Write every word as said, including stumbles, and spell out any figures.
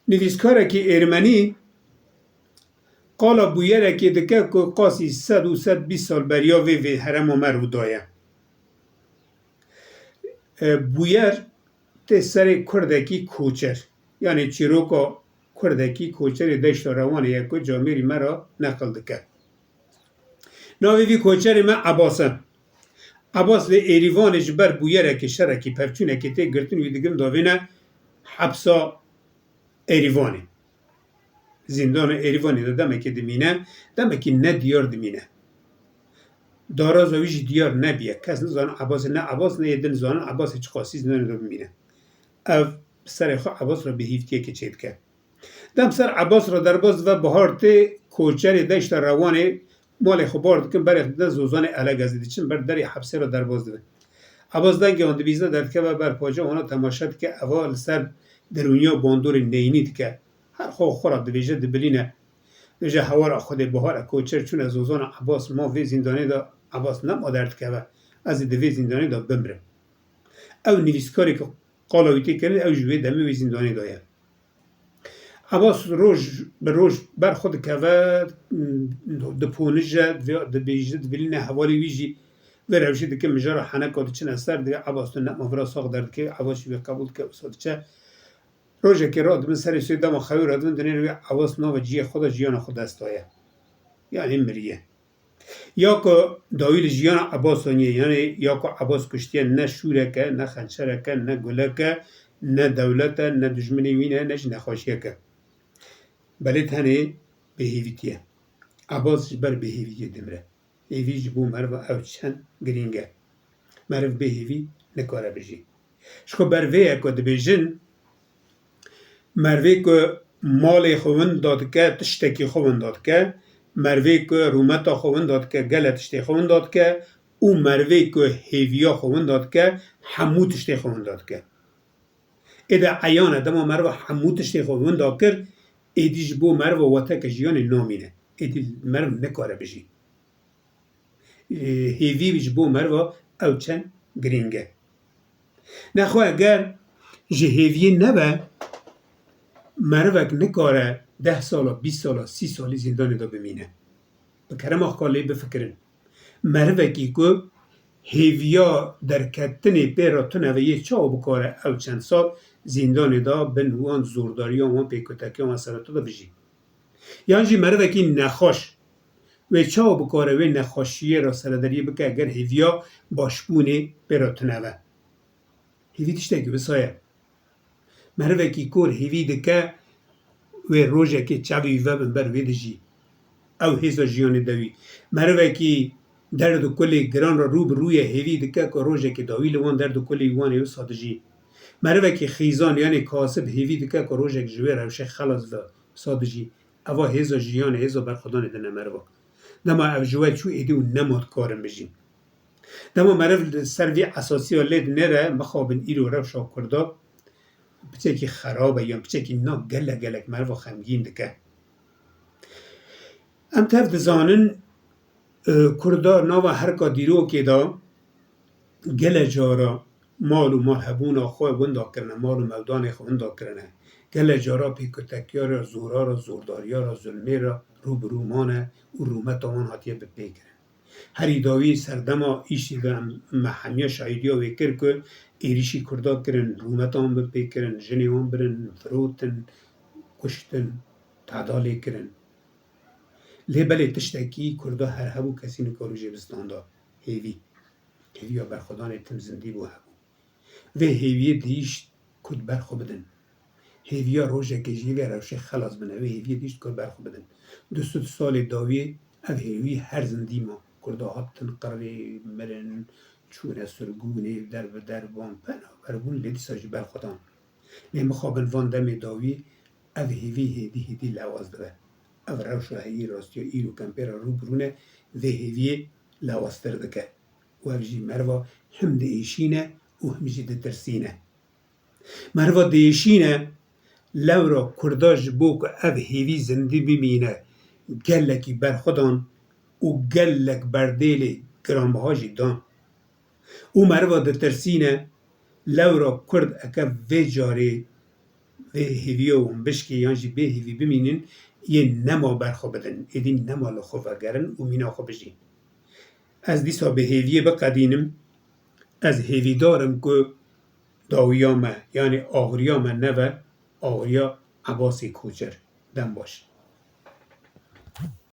Nivîskarekî êrmenî qala bûyerekê dike ku qasî sed û sed bîst sal beriya vê vê herêma me rû daye. E, bûyer tê serê kurdekî koçer, yanî çîroka kurdekî koçerê deşta Rewanê ye ku camêrî me re neqil dike. Navê vî koçerê me Ebas e. Ebas li Êrîvanê ji ber bûyerekê, şerekî, pevçûnekê tê girtin, wî digrin davêne hepsa Êrîvanê. Zîndana Êrîvanê de demekê dimîne, demekî ne diyar dimîne. Daraza wî jî diyar nebiye. Kes nizane Ebas e, ne Ebas ne yê din zanin Ebasê çiqasî zîndanê de bimîne. Ev bi serê xwe Ebas re bêhîvtiyekê çêdike. Dem ser Ebas re derbas dibe, bihar tê, koçerê deşta Rewanê malê xwe bar dikin, berê xwe didin zozanê Elegezê, diçin ber derê hepsê re derbas dibin. Ebas dengê wan dibîzne derdikeve ber paca, wana temaşe dike, eva li ser derûniya bandorê neyînî dike. Her xwe xwe re dibêje, dibilîne. Dibêje, hewara Xwedê bihar e, koçer çûne zozana Ebas, ma vê zîndanê de Ebas nema derdikeve. Ez ê di vê zîndanê de bimrim. Ew nivîskarê ku qala wî tê kirin, ew ji wê demê wê zîndanê de ye. Ebas roj bi roj ber xwe dikeve, diponije, divê-, dibêje, dibilîne, hevalê wî jî vê rewşê dike, mijara heneka diçine ser, divê Ebas tu nema vira sax derdikeve, Ebas jî wê qebûl dike, wisa diçe. Rojekê radibin, serê sê dema xewê radibin, dinêrin wê Ebas nava cihê xwe de jiyana xwe dest daye. Yanî miriye. Ya ku dawî li jiyana Ebas aniye, yanî ya ku Ebas kuştiye, ne şûrek e, ne xençerek e, ne gulek e, ne dewlet e, ne dijminê wî ne, ne jî nexweşiyek e. Belê tenê bêhêvîtî ye. Ebas ji ber bêhêvîtiyê dimire. Hêvî ji bo meriva ew çend girîng e. Meriv bê hêvî nikare bijî. Ji xwe ber vê ye ku dibêjin, merivê ku malê xwe winda dike, tiştekî xwe winda dike, merivê ku rûmeta xwe winda dike, gelek tiştê xwe winda dike û merivê ku hêviya xwe winda dike, hemû tiştê xwe winda dike. Êde eyan e, dema meriva hemû tiştê xwe winda kir, êdî ji bo meriva wateke jiyanê namîne. Êdî meriv nikare bijî. Hêvî ji bo meriva ew çend girîng e. Nexwe eger ji hêviyê nebe, merivek nikare deh sala, bîst sala, sî salî zîndanê de bimîne. Bi kerema Xwe lê bifikirin. Merivekî ku hêviya derketinê pê re tune ve yê çawa bikare ew çend sal zîndanê de bin wan zordariyan, wan pêkutekiyan, wan sereta de bijî? Yan jî merivekî nexweş wê çawa bikare wê nexweşiyê re serederiyê bike eger hêviya başbûnê pê re tune ve? Hêvî tiştekî wisa ye. Merivekî kor hêvî dike wê rojekê çavê wî vebin ber wê dijî. Ew hêza jiyanê de wî. Merivekî derd û kulê giran re rû bi rû ye, hêvî dike ku rojekê dawî li wan derd û kulê wan ê wisa dijî. Merivekî xîzan yanê kasib hêvî dike ku rojek ji wê rewşê xelas ve wisa dijî. Eva hêza jiyanê, hêza berxwedanê dine meriva. Dema ev ji we çû êdî û nema dikarin bijîn. Dema meriv li ser vî esasiya lê dinêre, mixabin îro rewşa Kurda piçekî xerab e yan piçekî na gelek gelek meriva xemgîn dike. Em tev dizanin, e, Kurda nava herika dîrokê de gelek cara mal û malhebûna xwe winda kirine, mal û mewdanê xwe winda kirine. Gelek cara pêkutekiya re, zora re, zordariya re, zulmê re rû bi rû mane û rûmeta wan hatiye bi pê kirin. Herî dawî serdema îşî de em, me hemiya şahîdiya wê kir ku êrîşî Kurda kirin, rûmeta wan bi pê kirin, jinê wan birin, firotin, kuştin, teda lê kirin. Lê belê tiştekî Kurda her hebû, kesî nikar û jê bistanda. Hêvî. Hêviya berxwedanê tim zindî bû hebû. Vê hêviyê dihîşt ku di ber xwe bidin. Hêviya rojekê ji vê rewşê xelas bine. Vê hêviyê dihîşt ku ber xwe bidin. Du sed salê dawiyê ev hêvî her zindî ma. Kurda hatin qirê, mirin, çûne sirgûnê, der bi der ban, penaber bûn, lê dîsa ji ber xwe dan. Lê mixabin van demê dawî ev hêvî hêdî hêdî lewaz dibe. Ev rewşa heyî rastiya îro ku em pê re rû bi rû ne, vê hêviyê lewaztir dike. Û ev jî meriva him diêşîne û him jî ditirsîne. Meriva diêşîne, lewra Kurda ji bo ku ev hêvî zindî bimîne, gelekî berxwedan û gelek berdêlê giranbiha jî dan. Û meriva ditirsîne, lewra Kurd eke vê carê bê hêviya wan bişkê yan jî bê hêvî bimînin, yê nema ber xwe bidin, êdî nema li xwe vegerin û mîna xwe bijîn. Ez dîsa bi hêviyê biqedînim, ez hêvîdar im ku dawiya me, yanî axiriya me neve axiriya Ebasê Koçer. Dem baş.